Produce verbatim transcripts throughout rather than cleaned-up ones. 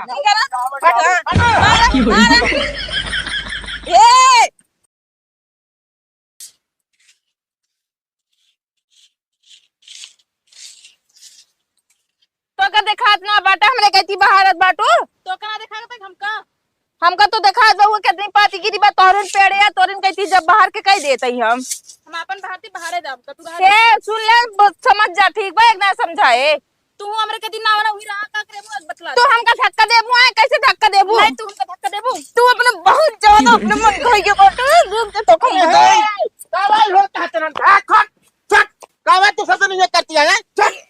ठीक है ना? हट, हाँ। मारा, मारा। ए! तोका देखात ना बाटे, हमरे कहती बहारत बाटू। तोका ना देखात बा हमका? हमका तो देखात बा, वो कितनी पाती गिरी बा, तोहरे पेड़े या तोहरे कहती जब बाहर के कह देत ही हम। हम अपन बाहर ती बाहरे जाब, का तू बाहर ए, सुन ले, ब-, समझ जा, ठीक बा, एक ना समझाए। तू हमरे कहती ना वाला हुई रहा, का करे, वो बतला तू दे। हमका धक्का देबू, आए, कैसे धक्का देबू? नहीं, तू हमका धक्का देबू। तू अपने बहुत ज्यादा अपने मन खोई के बाटू, रुक जा, तो कम ए, का भाई हो, का चलन, का खट, खट, का भाई तू सबसे नहीं करती है, हैं? खट।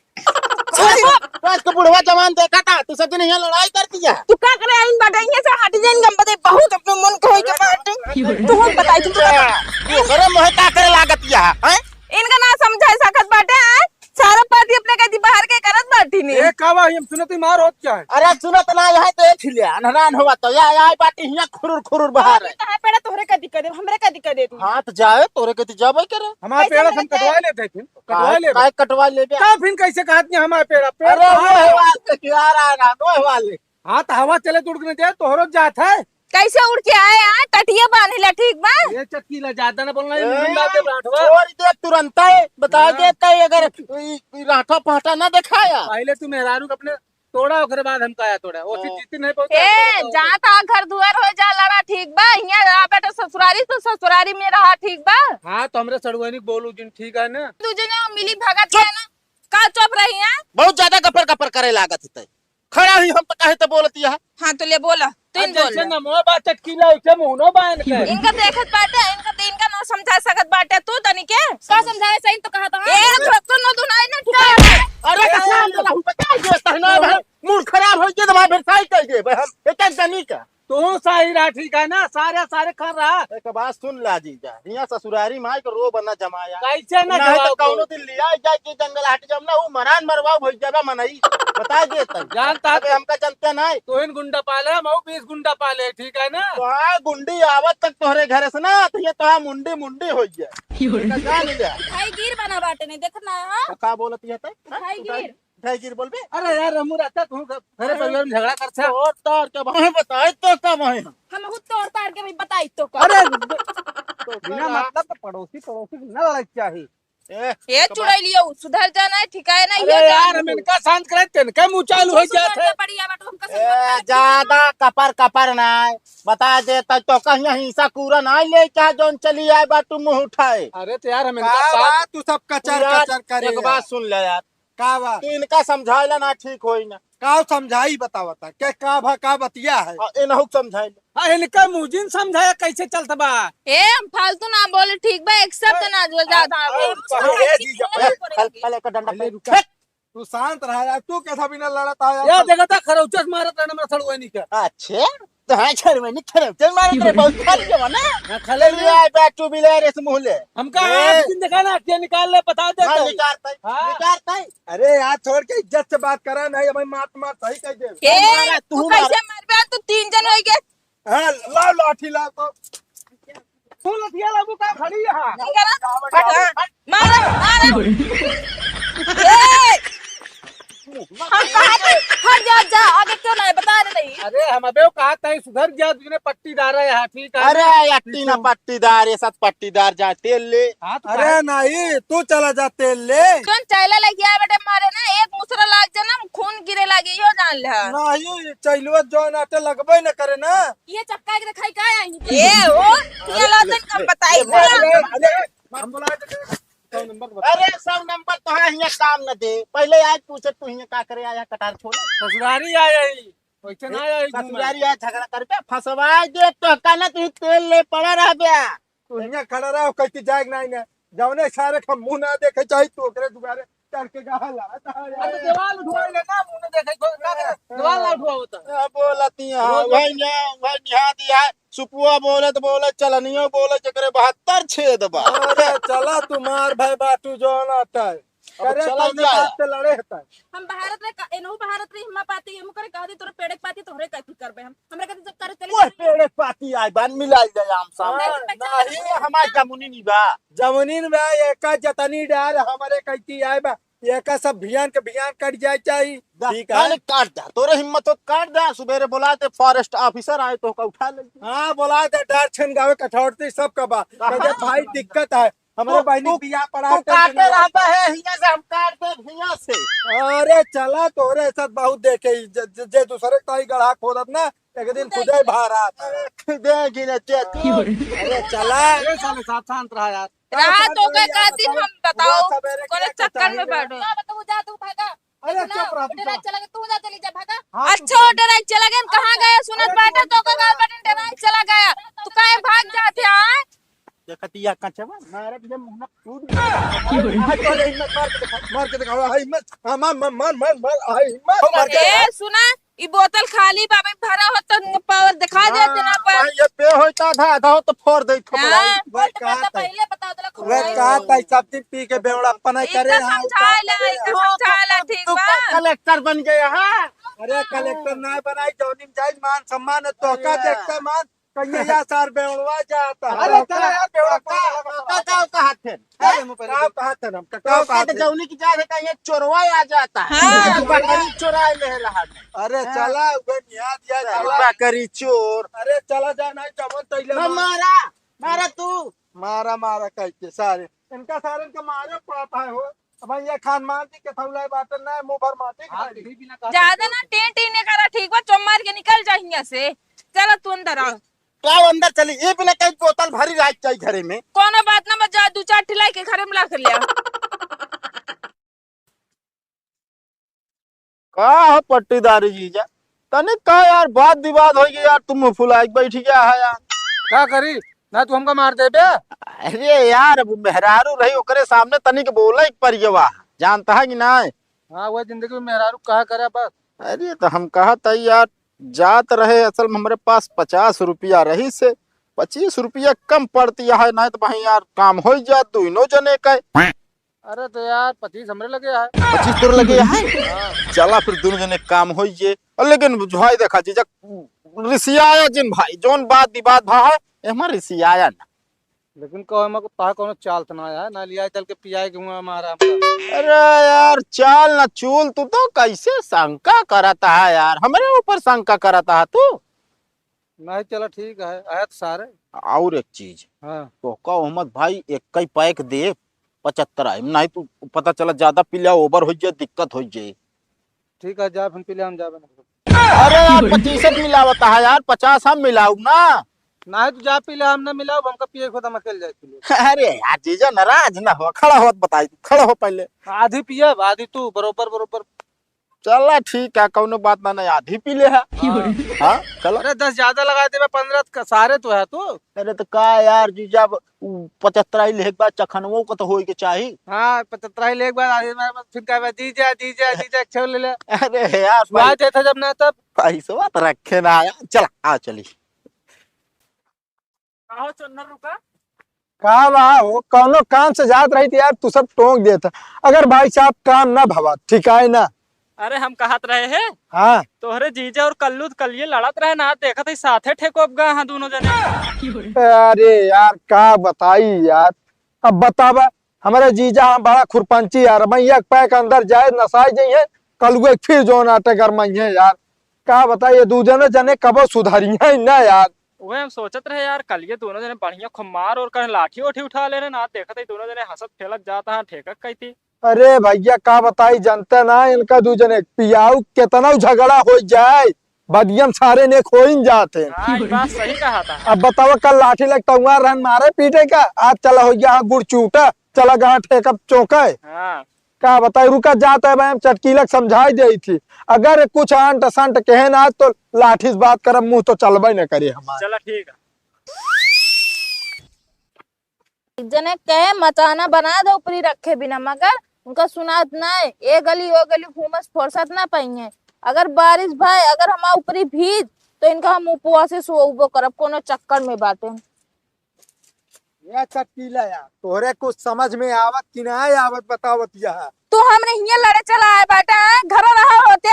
छोड़। तो आज के बुढ़वा जवान देखा था, तू सबसे नहीं लड़ाई करती है। तू का करे आइन बाटे, इहाँ से हट जाइन, हम बदे बहुत अपने मन खोई के बाटू। तू हम बताई, तू ये ओकरे मोहे का करे लागत है, हैं? इनका ना समझाए सकत बाटे, हैं? सारा पाती अपने कहती बाहर के करत बाटी ने। ए, का बा, हम सुनत ही मार होत क्या है? अरे सुनत ना, यहाँ देख लिया, अनहरान हुआ तो या, या पाटी हियाँ खुरुर खुरुर बाहर है। कहाँ पेड़ा तोहरे का दिक्कत है, हमरे का दिक्कत है तू? हाँ, तो जाए, तोरे के तो जाबे करे। हमारे कैसे पेड़ा से हम कटवा लेते हैं फिर, कटवा काहे, लेबे। काहे कटवा लेबे? तब फिर कैसे कहत नहीं हमारे पेड़ा, पेड़ अरे, कहाँ वो है? वाले, यार, आ रहा, वो वाले। हाँ, तो हवा चले तो उड़ के नहीं जाए, तोहरो जात है। कैसे उड़ के आए? हाँ, टटिया बांधिला, ठीक बा? ये चटकीला, ज्यादा ना बोलना, ये ए, मुंडा के राठवा। छोड़ दे तुरंत, है, बता हाँ। देता है, अगर ई, ई राठा पहटा ना दिखाया। पहले तू मेहरारू के अपने तोड़ा, ओकरे बाद हम काया तोड़ा। ओसी हाँ। जीती नहीं पहुंचा, ए, तोड़ा, तोड़ा। जा ता घर दुआर हो जा लड़ा, ठीक बा? हियाँ आ बेटा ससुरारी, तो ससुरारी में रहा, ठीक बा? हाँ, तो हमरे सड़ुआनी के बोलू जिन, ठीक है ना? तू जने मिली भगत चुप। है ना, का चुप रही है? बहुत ज्यादा गपर गपर करे लागत है। खड़ा ही हम तो काहे तो बोलती है। हाँ, तो ले बोला, तू आज इन बोल जैसे ले। नमवा बा चटकीला, वैसे मुहनो बा इनके। इनका देखत बाटे, इनका तो इनका ना समझा सकत बाटे तू तनी के। का समझाए, सही तो कहा था। ए, तो, तो ना दुनाई ना ठिकाने। अरे, कसम से रहू, बता दे, तहना भाई, मूड खराब हो गया तो भाई फिर सही कह दे भाई, हम एक एक जनी का। तू सही रहा, ठीक है ना, सारे, सारे खा रहा। एक बात सुन ला जीजा, हियाँ ससुरारी माई को रो बना जमाया। कैसे ना ना है तो जवाब कौनो दो? दिन लिया जाए कि जंगल हट जब ना, वो मरान मरवाओ भई जबे मनई। बता दे तब। जानता अबे तो हमका जनते नहीं। तोहिन गुंडा पाले, हम बीस गुंडा पाले, ठीक है ना? तो हाँ, गुंडी आवत तक तोहरे घरे से ना, तो ये तो हाँ मुंडी मुंडी हो गया। इनका जान ले। भाई गिर बना बाटे नहीं, देखत ना, हाँ? तो का बोलत ये तै? भाई गिर। उठाई गिर बोलबे? अरे यार, हमू रहता तू घ-, घरे परिवार में झगड़ा करता। तोड़ तार के भाई बताई तो का भाई हम। हमहू तोड़ तार के भाई बताई तो का। अरे, तो बिना का? मतलब के पड़ोसी, पड़ोसी से ना लड़ाई चाही। ए, ए, एक बात चुड़ैलियो, सुधर जा ना, ठिकाए ना, अरे ये यार, जान हम तू। इनका शांत करे, तेनका मुँह चालू हो तू गया सुधर थे। जा, बढ़िया बात, हमका ए, समझा दे। ज्यादा कपर कपर ना, बता दे, तब तो कहीं हिंसा कूरा ना ले, क्या जौन चली आए बा, तू मुँह उठाए। अरे तो यार, हम इनका का शांत बात, तू सब कचर यार, कचर करे एक यार। बात सुन ले यार, का बा? तू इनका समझाइला ना ठीक होई ना। का समझाई बतावता? के का भा का बतिया है? हाँ, इनहु समझाइला। हाँ, इनका मुजिन समझाया कैसे चलत बा? ए, हम फालतू ना बोले, ठीक बा? एक शब्द ना जो ज्यादा। हाँ, ए, हाँ, ए, जीजा, ए, खल-, खल एक डंडा पहले पे। रुका। तू शांत रहा यार, तू कैसा बिना लड़त आया? यार, देखा था, खरौचस मारत रहना, मैं सड़ुआनी का। अच्छे? तो हाँ, खरवनी, खरौचस मारत रहे, बहुत खाली जमा ना। हाँ, खाली चल, लिया। ये बैठ, टू व्हीलर, इस मुँह ले। हमका ए। आठ दिन देखा ना, अट्ठिया निकाल ले, बता दे हाँ, तो। निकारता है, हाँ। निकारता है। अरे यार, छोड़ के इज्जत से बात करा, नहीं, भाई, मार, मार, सही कह दे। ए, हमारा, तू तू मारा। कैसे मारबे? तू तीन जन होई गए। हाँ, लाओ लाठी, लाओ तो। तू लठिया लाबू का खड़ी है? नहीं करा? हट, हट, मारा, मारा। ए! हम कहा थे, हट जा, जा, आगे क्यों ना है, बता दे नहीं। अरे, हम अबे वो कहा था, सुधर गया, तुझने पट्टीदार है यहाँ, ठीक है? अरे, अट्टी ना पट्टीदार, ये सब पट्टीदार जाए, तेल ले। हाँ, तो अरे कहा नहीं, तू चला जा, तेल ले। कौन चैला लग गया बेटे, मारे ना, एक मुसरा लाग जाना, खून गिरे लागे, यो जान ले। नहीं, चैलवा जौन आटे लगबे न करे ना। ये चक्का के दिखाई का आई? ए, ओ, ये ला तन कम बताई। अरे, अरे, अरे, हम बोला, सौ नंबर बता। अरे, सौ नंबर तो है, हियाँ काम न दे। पहले आज पूछे, तू हियाँ का करे आया, कटार छोड़े? ससुरारी आया ही, वैसे ना आया ही घूमे। ससुरारी आया, झगड़ा कर बे, फंसवा दे, तो का ना तू तेल ले पड़ा रह बे। तू हियाँ खड़ा रहो, कह के जाए नहीं ना। जौने सारे का मुंह ना देखे चाही, तू ओकरे दुआरे चढ़ के कहा ला। अरे, दीवार उठवा ले ना, मुंह ना देखे, कोई का करे? दीवार ना उठवा होता। ए, बोलती है, रोज वही ना, वही निहा दिया। सुपुआ बोलत बोलत चलनियो बोलत जेकरे बहत्तर छेद बा। अरे चला तुम्हार भाई बाटू जौन आता है। अब करे चला तौने जाए। बात से लड़े हता। हम भारत में का-, एनहु भारत रही, हम पाती, हम करे कह दी तोरे पेड़े के पाती तोहरे कथी करबे हम। हमरा कथी जब करे चले ओए जाए। पेड़े के पाती आए बान मिलाई जाए आम साम। हाँ, नहीं, नहीं, हमार जमुनी नहीं बा। जमुनी में एका जतनी डार हमरे कहती आए बा। एका सब भियान के भियान कट जाए चाही। दा, ठीक है। कान काट दा, तोरे हिम्मत हो तो काट दा। सुबेरे बोला दे, forest officer आए तो का उठा ले। हाँ, बोला दे, डार छन गावे कठौती सब का बा। हाँ। कहे, "भाई, दिक्कत है, हमरे तू, बहिनी तू, बियाह पड़ा तू के काटे नहीं रहता है, हियां से हम काट दे, हियां से।" अरे चला, तोरे साथ बहुत देखे, ज-, ज-, जे दूसरे ताई गढ़ा खोदत ना, एक दिन खुदे भार आता। अरे, खुदे गिने ते तू। अरे, चला। अरे, साले, साथ शांत रहा यार। रहा तो का, का दिन हम बताओ, कोने चक्कर में बैठो। ना बताओ, जा तू भागा। अरे, चुप रहा, चुप रहा। चला गया, तू जा, चली जा, भागा। हाँ, अच्छा, डराई चला गया, कहाँ गया? सुनत बाटे तो का गाल बटन डराई चला गया। तू काहे भाग जाते हैं? देखतिया कचवा, मारे तुझे मुंह फूट गया। आज तो हिम्मत मार के दिखा, मार के दिखा, हाय हिम्मत, हाँ, मार, मार, मार, मार, मार, हाय हिम्मत, मार के ए, दिखा। सुना, ई बोतल खाली बा, भाई, भरा हो तो पावर दिखा देते ना पर। भाई, ये पे होता था, आधा हो तो फोड़ दे, खपड़ा। हाँ। वह कहा था, पहले बता देला, वह कहा था, सब दिन पी के बेवड़ा अपना ही करे, इतना हाँ, समझा ले, इतना समझा ले, ठीक बा? कलेक्टर बन गया, हाँ? अरे, कलेक्टर ना बनाई, जौनी में जाई, मान सम्मान है, तो का अरे। देखता मान, कहिए या सार बेवड़वा जाता। अरे, चला यार, बेवड़ा का, का, का, का, का हाथ है? अरे, मुंह पहले का कहा था ना, का, का कहा था? जौनी की जात है, कहीं चोरवा आ जाता है। हाँ। बकरी चोराए ले रहा है। अरे, हाँ। चला, उधर निहार दिया, चला। बकरी चोर। अरे, चला जा, नहीं, जवन तैले ना मार। मारा, मारा तू। मारा, मारा, कह के सारे। इनका सारे इनका मारे पड़ता है हो। अब ये खान मार दी के थौला बाटे ना, मुंह भर माटी खा ली। ज्यादा ना टें टें नहीं करा, ठीक बा? चुप मार के निकल जा हियां से। चला तू अंदर आ। का अंदर चली? ये बिना कहीं बोतल भरी राख जाई घरे में। कोनो बात ना, बस जा दू चार ठिलाई के घरे में ला के लिया। का है पट्टीदारी जीजा? तनिक का यार बात विवाद होइ गई यार, तुम फुलाइ के बैठ गया है यार। का करी? ना तू हमका मार देबे? अरे यार, अब मेहरारू रही ओकरे सामने तनिक बोले के परियवा, जानता है कि नाय? हाँ, वह जिंदगी में मेहरारू कहा करे बस। अरे तो हम कहत है यार, जात रहे, असल में हमरे पास पचास रुपया रही से, पच्चीस रुपया कम पड़ती है, नहीं तो भाई यार काम हो जात दोनों जने का। अरे तो यार, पच्चीस हमरे लगे है। पच्चीस तोर लगे है? हाँ। चला फिर दोनों जने काम हो जे। और लेकिन भाई देखा जीजा, रिसियाया जिन भाई, जौन बात विवाद भा है, एमा रिसियाया ना। लेकिन कहो, एमा को, तहा कोनो चाल त ना आया, ना लिया चल के पियाए के हुआ हमारा। अरे यार, चाल ना चूल, तू तो कैसे शंका करता है यार, हमरे ऊपर शंका करता है तू। नहीं, चला ठीक है, आया तो सारे। और एक चीज, हाँ। तो का अहमद भाई, एक ही पैक दे, पचहत्तर आई, नहीं तू पता चला ज्यादा पी लिया, over हो जाए, दिक्कत हो जाए। ठीक है, जा फिर पी ले, हम जाबे ना। अरे यार, पच्चीस मिलावता है यार, पचास हम मिलाऊ ना। नहीं, तू जा पी ले, हम ना मिलाऊ, हमका पिए खुद हम अकेले जाए पी ले। अरे यार, जीजा नाराज ना हो, खड़ा हो, बताई, खड़ा हो पहले। आधी पिए, आधी तू, बरोबर, बरोबर। चला ठीक है, कौनो बात ना, नहीं, आधी पी ले है। हाँ। हाँ, चला। अरे, दस ज्यादा लगा देबे, पन्द्रह त क-, सारे तो है तू। अरे, तो का यार, जीजा, अब उ पचहत्तराई लेके बाद चखनवो को तो होई के चाही। हाँ, पचहत्तराई लेके बाद आधी बार फिर कहबे, "जीजा, जीजा, जीजा, एक छेव ले ले।" अरे यार, स्वाद भाई, देता जब ना तब। पैसवा तो रखे ना यार। चला, आ चली। का हो चोन्नर रुका? का बा हो, कौनो काम से जात रही थी यार, तू सब टोक देत है। अगर भाई साहब काम ना भवा, ठीक है ना? अरे हम कहत रहे हैं, हाँ। तोहरे जीजा और कल्लू त कलिए लड़त रहे ना, देखत ही साथे ठेकोब गा हाँ दोनों जने। अरे यार का बताई यार, अब बतावा, हमारे जीजा हम बड़ा खुरपंची यार, मैं एक पैक अंदर जाए नसाई जाइए, कलुए फिर जो नाटक गरमाइए यार। का बताई, ये दू जने जने कबो सुधरिए ही ना यार। उहे हम सोचत रहे यार, कल ये दोनों जने बढ़िया खूब मार और करें, लाठी ओठी उठा ले रहे ना, देखत ही दोनों जने हंसत खेलत जात हाँ, ठेकत कही थी। अरे भैया का बताई, जनते ना इनका दू जने पियाऊ केतना झगड़ा हो जाए, बदियम सारे ने खोइन जात हैं। हाँ, ये बात सही कहा था। अब बतावा, कल लाठी लग तउआ रहन मारे पीटे का, आज चला हो गया हाँ गुड़ चूटा, चला गया ठेका चौंका है। हाँ। का बताई, रुका जात है भाई, हम चटकीला के समझाई देई थी, अगर कुछ अंट संट कहेन आज तो लाठी से बात करब, मुंह तो चलबे न करे हमार। चला ठीक है। एक जने कहे मचाना बना दे ऊपरी रखे बिना, मगर उनका सुनात नाय। ए गली ओ गली घूमस फुर्सत ना पाइए। अगर बारिश भय, अगर हमार ऊपरी भीज, तो इनका हम उपवासे सोउबो करब, कोनो चक्कर में बाटे। या चटकीला यार, तोहरे कुछ समझ में आवत कि नाय आवत बतावत यह। तू हमरे हियां लड़े चला आए बाटे, हैं? घर रहा होते।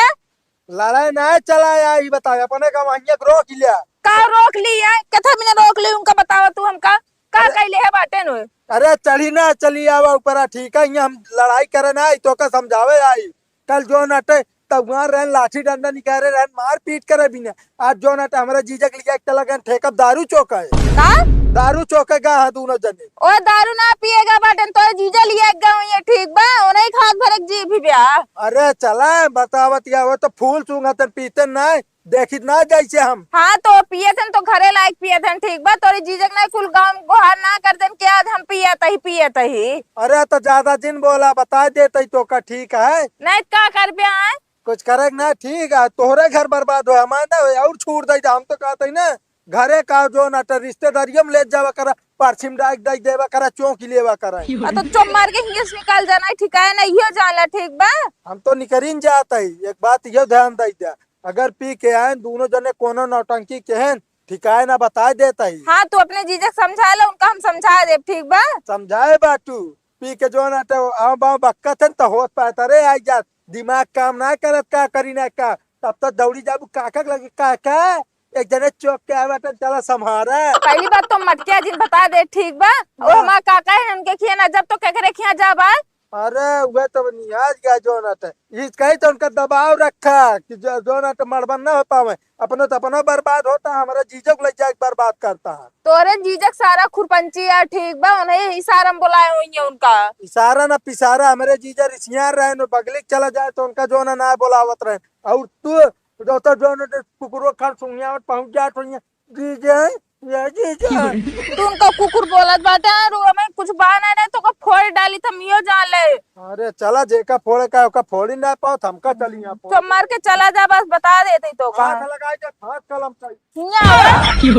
लड़ाई ना चला आया, ई बतावे, अपने का वहिया के रोक लिया। का रोक ली है? कथा बिना रोक ली, उनका बतावा तू हमका। का अरे, कइले है बाटे नु? अरे चढ़ी ना, चली आवा ऊपरा, ठीक है? यहाँ हम लड़ाई करे ना आई, तोका समझावे आई। कल जौन अटे तब वहाँ रहन, लाठी डंडा निकाले रहन, मारपीट करे बिना। आज जौन अटे हमरा जीजा के लिया एक लगे ठेकब दारू चोके। का? दारू चोके गा हाँ दूनो जने। ओ दारू ना पिएगा बाटन, तोरे जीजा लिया गा हुई है, ठीक बा? ओनही खात भरक जी भी ब्या। अरे चला बतावत या, वो तो फूल सूंघतन पीतन ना, देखित ना जैसे हम। हाँ, तो पियत हन तो घरे लायक पियत हन, ठीक बा? तोरे जीजक ना कुल गाँव गोहार ना कर देन कि आज हम पियत ही, पियत ही। अरे तो ज्यादा जिन बोला, बता देत ही तोका, ठीक है? नहीं का करबे आए? कुछ करे ना, ठीक है? तोहरे घर बर्बाद हो, हमार ना हो, और छोड़ दे, हम तो कहते ही ना, घरे का जौन अटे रिश्तेदारियों में ले जावा करा, परछी में डाइक डाइक देवा करा, चौकी लेवा करा। आ तो चुप मार के हियाँ से निकाल जाना, ठीक है ना? इहो जान ला, ठीक बा? हम तो निकरिन जात ही, एक बात इहो ध्यान दे दे, अगर पी के आएन, दूनो जने कोनो नौटंकी केहेन, ठिकाए ना बताए देत ही। हाँ, तू अपने जीजा के समझा ले, उनका हम समझा देब, ठीक बा? समझाए बाटू, पी के जौन अटे आव बाव बक्कत हन, त होत पाए तरे आई जात, दिमाग काम ना करत, का करी ना का, तब तक दौड़ी जाबू काका के लगे, "काका, एक जने चौक के आए बाटन, चला सम्हारा।" पहली बात तो मटकिया जिन बता दे, ठीक बा? वो हाँ। हमार काका है, उनके खिया ना जब तो केकरे खिया जाबा? अरे, उहे तो नियाज गया जौन अटे। ई कही तो उनका दबाव रखा कि जो, जौन अटे मड़बन ना हो पावे। अपनो तो अपनो बर्बाद होता, हमारा जीजक ले जाके बर्बाद करता है। तोरे जीजक सारा खुरपंची है, ठीक बा? उन्हें इशारा में बुलाए हुई है उनका। इशारा ना पिसारा, हमारे जीजा रिसियार रहे, नो बगली के चला जाए तो उनका जौन ना बुलावत रहे। और तू, जो तो जौन अटे कुकुरो खान सुनिया पहुंच जात हुई है, जीजा, या जीजा। तू उनका कुकुर बोलत बाटे, और वो में कुछ बा ना, ना तो का फोड़ डाली, त हम इहो जान ले। अरे चला, जेका फोड़े का, ओका फोड़ी ना पाओ, हमका चली यहाँ फोड़। तो मार के चला जा, बस बता देते तो का। हाथ लगाई के हाथ कलम चाहिए। हियाँ आवा।